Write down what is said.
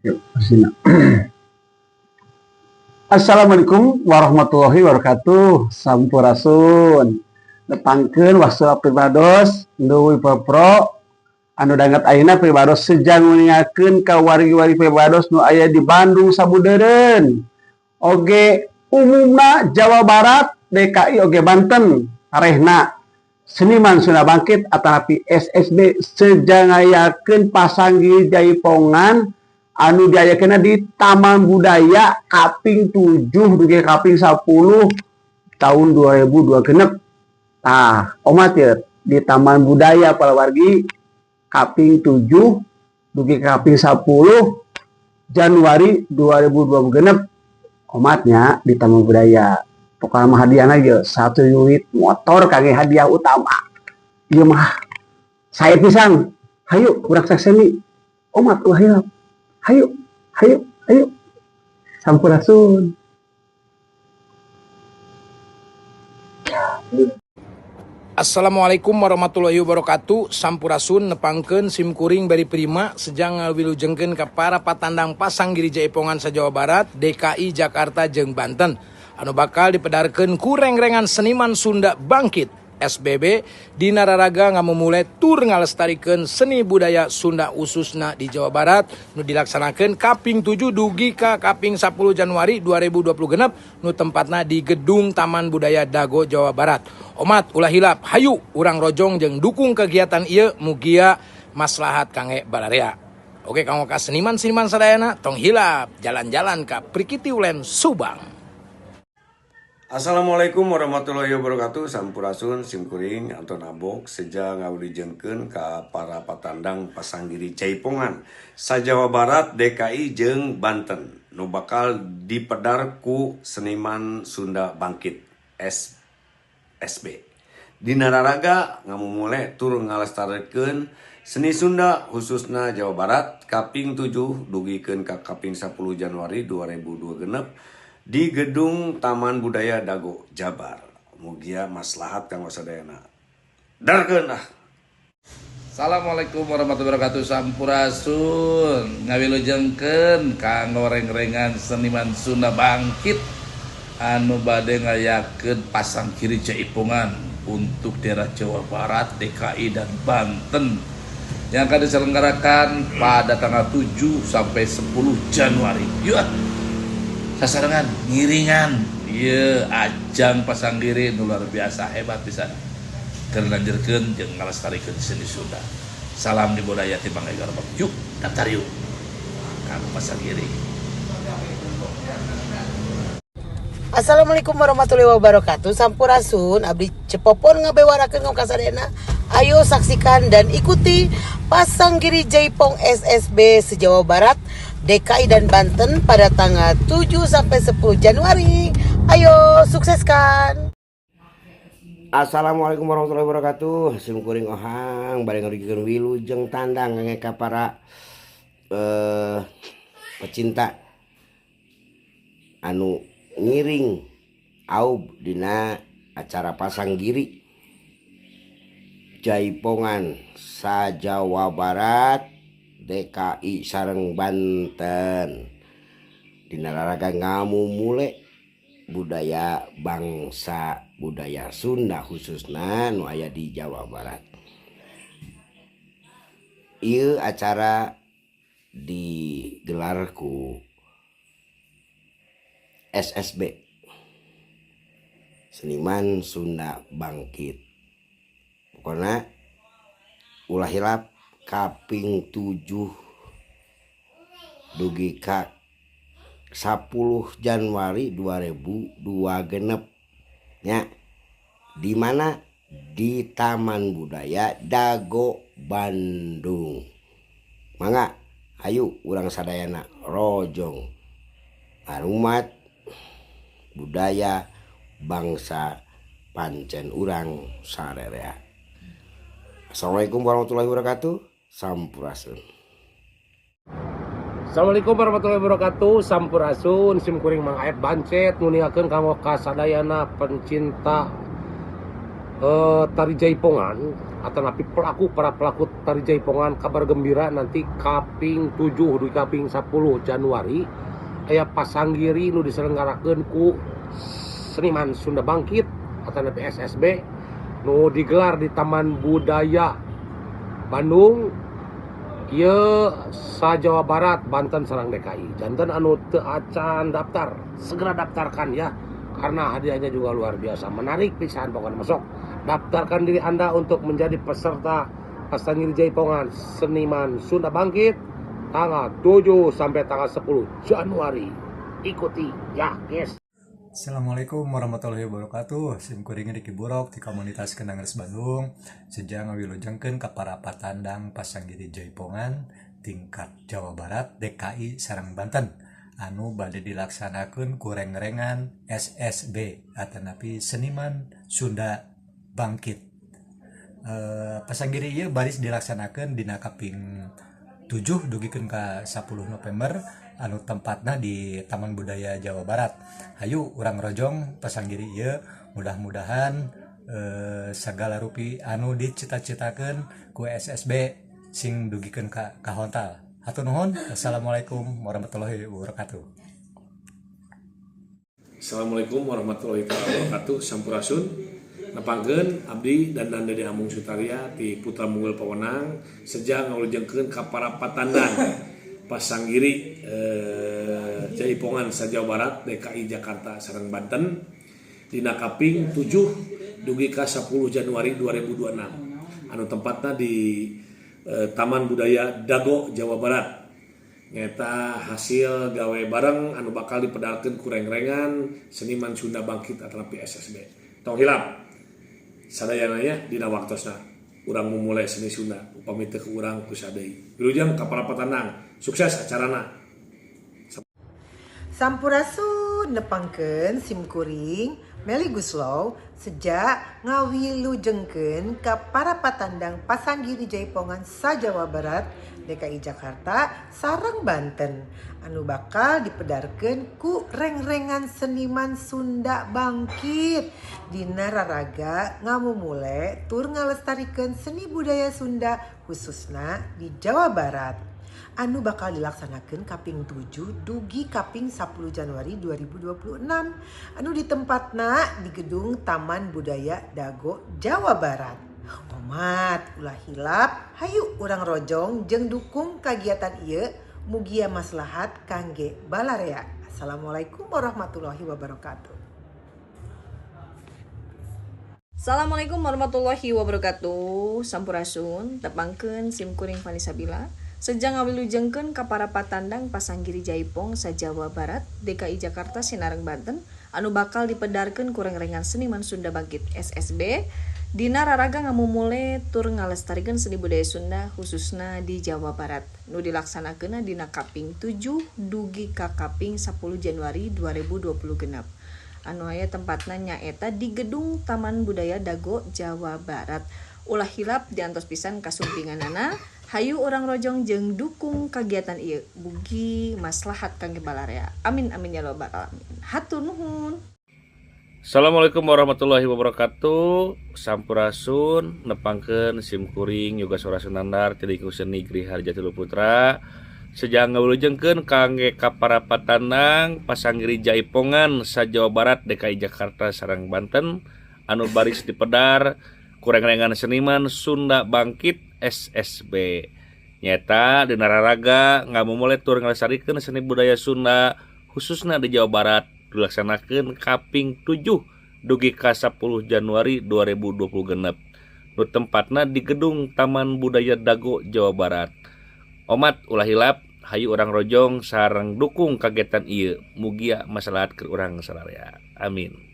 Yuk, sini. Assalamualaikum warahmatullahi wabarakatuh. Sampurasun. Nepangkeun waktu pribados leuwih popro anu danget ayeuna pribados sejang nguningakeun ka wargi-wargi pribados nu aya di Bandung sabudeureun. Oge umumna Jawa Barat, DKI oge Banten arehna Seniman Sunda Bangkit atanapi SSB sejang ngayakeun pasanggiri jaipongan anu diayakeunna di Taman Budaya kaping 7 dugi kaping 10 tahun 2002 genep. Tah, omat ya di Taman Budaya palawargi kaping 7 dugi kaping 10 Januari 2002 genep omatnya di Taman Budaya. Pokoknya mah hadiah aja satu unit motor kangge hadiah utama. Ieu mah saya pisan. Hayu urang sakseni. Omat ulah hilap. Hayu, hayu, hayu. Sampurasun. Assalamualaikum warahmatullahi wabarakatuh. Sampurasun, nepangkeun simkuring bari prima sejang ngawilujengkeun ka para patandang pasanggiri jaipongan sa Jawa Barat, DKI Jakarta jeung Banten anu bakal dipedarkeun ku rengrengan seniman Sunda Bangkit SBB dina raraga ngamumule tur ngalestarikeun seni budaya Sunda khususna di Jawa Barat nu dilaksanakeun kaping 7 dugi ka kaping 10 Januari 2020 genep nu tempatna di Gedung Taman Budaya Dago Jawa Barat. Omat ulah hilap, hayu urang rojong jeung dukung kegiatan ieu mugia maslahat kangge balarea. Oke kanggo ka seniman-seniman sadayana tong hilap jalan-jalan ka Prikiti Ulen Subang. Assalamualaikum warahmatullahi wabarakatuh. Sampurasun simkuring Anton Abok sejang ngawulijengkeun ka para patandang pasanggiri jaipongan sa Jawa Barat, DKI jeung Banten nu bakal dipedar ku seniman Sunda Bangkit SSB. Dina raraga ngamumule tur ngalestarikeun seni Sunda khususna Jawa Barat kaping 7 dugikeun ka kaping 10 Januari 2002 genep di Gedung Taman Budaya Dago Jabar. Mugia maslahat kanggo sadayana. Darkeun ah. Assalamualaikum warahmatullahi wabarakatuh. Sampurasun. Ngawilujengkeun kanggo rengrengan seniman Sunda Bangkit anu bade ngayakeun pasanggiri jaipongan untuk daerah Jawa Barat, DKI dan Banten yang akan diselenggarakan pada tanggal 7 sampai 10 Januari. Yuk ah. Sasarengan ngiringan ieu ajang pasanggiri nu luar biasa hebat pisan. Keur lanjutkeun jeung ngalestarikeun seni Sunda. Salam di budaya ti Bang Egar. Yuk daftar yuk kanggo pasanggiri. Assalamualaikum warahmatullahi wabarakatuh. Sampurasun, abdi Cepopon ngabewarakeun ka kasadayana. Ayo saksikan dan ikuti Pasanggiri Jaipong SSB se-Jawa Barat, DKI dan Banten pada tanggal 7 sampai 10 Januari. Ayo sukseskan. Assalamualaikum warahmatullahi wabarakatuh. Simkuring Ohang bari ngarugikeun wilujeng tandang kangge ka para pecinta anu ngiring aub dina acara pasanggiri jaipongan sa Jawa Barat, DKI sareng Banten dina raraga ngamumule budaya bangsa budaya Sunda khususna nu aya di Jawa Barat. Ieu acara digelar ku SSB Seniman Sunda Bangkit. Pokona ulah hilap kaping 7 dugi ka 10 Januari 2002 genep nya, di mana di Taman Budaya Dago Bandung. Mangga ayo urang sadayana rojong arumat budaya bangsa pancen urang sarerea. Assalamualaikum warahmatullahi wabarakatuh. Sampurasun. Assalamualaikum warahmatullahi wabarakatuh. Sampurasun. Simkuring Mang Aep Bancet nguningakeun kanggo kasadayana pencinta Tari Jaipongan atanapi pelaku, para pelaku tari Jaipongan, kabar gembira, nanti kaping 7 di kaping 10 Januari aya pasanggiri nu diselenggarakeun ku Seniman Sunda Bangkit atanapi SSB nu digelar di Taman Budaya Bandung. Ieu sa Jawa Barat, Banten sareng DKI. Janten anu teu acan daftar, segera daftarkan ya, karena hadiahnya juga luar biasa menarik pisan. Pokoknya masuk, daftarkan diri Anda untuk menjadi peserta Pasanggiri Jaipongan Seniman Sunda Bangkit tanggal 7 sampai tanggal 10 Januari. Ikuti ya, guys. Assalamualaikum warahmatullahi wabarakatuh. Sim kuring Riki Burok di komunitas Kendangers Bandung. Seja ngawilujengkeun ka para patandang Pasanggiri Jaipongan tingkat Jawa Barat, DKI sareng Banten anu bade dilaksanakeun ku rengrengan SSB atanapi Seniman Sunda Bangkit. Pasanggiri ieu baris dilaksanakeun dina kaping 7 dugikeun ka 10 November anu tempatna di Taman Budaya Jawa Barat. Hayu urang rojong pasanggiri ieu, mudah-mudahan segala rupi anu dicita-citakeun ku SSB sing dugikeun ka kahontal. Hatur nuhun. Assalamualaikum warahmatullahi wabarakatuh. Assalamualaikum warahmatullahi wabarakatuh. Sampurasun. Nepangkeun abdi Dandan Dede Amung Sutaria ti Putra Munggul Pawenang, seja ngawilujengkeun ka para patandang Pasanggiri Jaipongan sa Jawa Barat, DKI Jakarta sareng Banten dina kaping 7 dugi ka 10 Januari 2026 anu tempatna di Taman Budaya Dago, Jawa Barat, nyaeta hasil gawe bareng anu bakal dipedarkeun ku rengrengan Seniman Sunda Bangkit atau SSB. Tong hilap sadayana nya dina waktosna urang memulai seni Sunda, upami teu ku urang ku saha deui. Wilujeng ka para patandang, sukses acarana. Sampurasun, nepangkeun simkuring Meli Guslow seja ngawilujengkeun ka para patandang Pasanggiri Jaipongan sa Jawa Barat, DKI Jakarta sareng Banten anu bakal dipedarkeun ku rengrengan Seniman Sunda Bangkit dina raraga ngamumule tur ngalestarikeun seni budaya Sunda, khususna di Jawa Barat, anu bakal dilaksanakan kaping 7 dugi kaping 10 Januari 2026 anu ditempatna di gedung Taman Budaya Dago, Jawa Barat. Omat, ulah hilap, hayu urang rojong jeung dukung kagiatan ieu, mugia maslahat kangge balarea. Assalamualaikum warahmatullahi wabarakatuh. Assalamualaikum warahmatullahi wabarakatuh. Sampurasun, tepangkeun sim kuring Fani Sabila. Seja ngawilujengkeun ka para patandang Pasanggiri Jaipong sa Jawa Barat, DKI Jakarta sinareng Banten anu bakal dipedarkeun ku rengrengan Seniman Sunda Bangkit SSB dina raraga ngamumule tur ngalestarikeun seni budaya Sunda, khususna di Jawa Barat, nu dilaksanakeun dina kaping 7 dugi ka kaping 10 Januari 2020 genep anu aya tempatna nyaeta di Gedung Taman Budaya Dago, Jawa Barat. Ulah hilap diantos pisan kasumpinganana. Hayu urang rojong jeung dukung kagiatan ieu, mugi maslahat kangge balarea. Amin amin ya robbal alamin. Hatur nuhun. Assalamualaikum warahmatullahi wabarakatuh. Sampurasun, nepangkeun sim kuring Yoga Sora Sunandar ti Lingkung Seni Griha Jatiluhur Putra, seja ngawilujengkeun kangge ka para patandang Pasanggiri Jaipongan sa Jawa Barat, DKI Jakarta sareng Banten anu baris dipedar ku rengrengan Seniman Sunda Bangkit SSB, nyaeta dina raraga ngamumule tur ngalestarikeun seni budaya Sunda, khususna di Jawa Barat, dilaksanakeun kaping 7 dugi ka 10 Januari 2020 genep nu tempatna di Gedung Taman Budaya Dago, Jawa Barat. Omat, ulah hilap, hayu urang rojong sareng dukung kagiatan ieu, mugia maslahat keur urang sararea. Amin.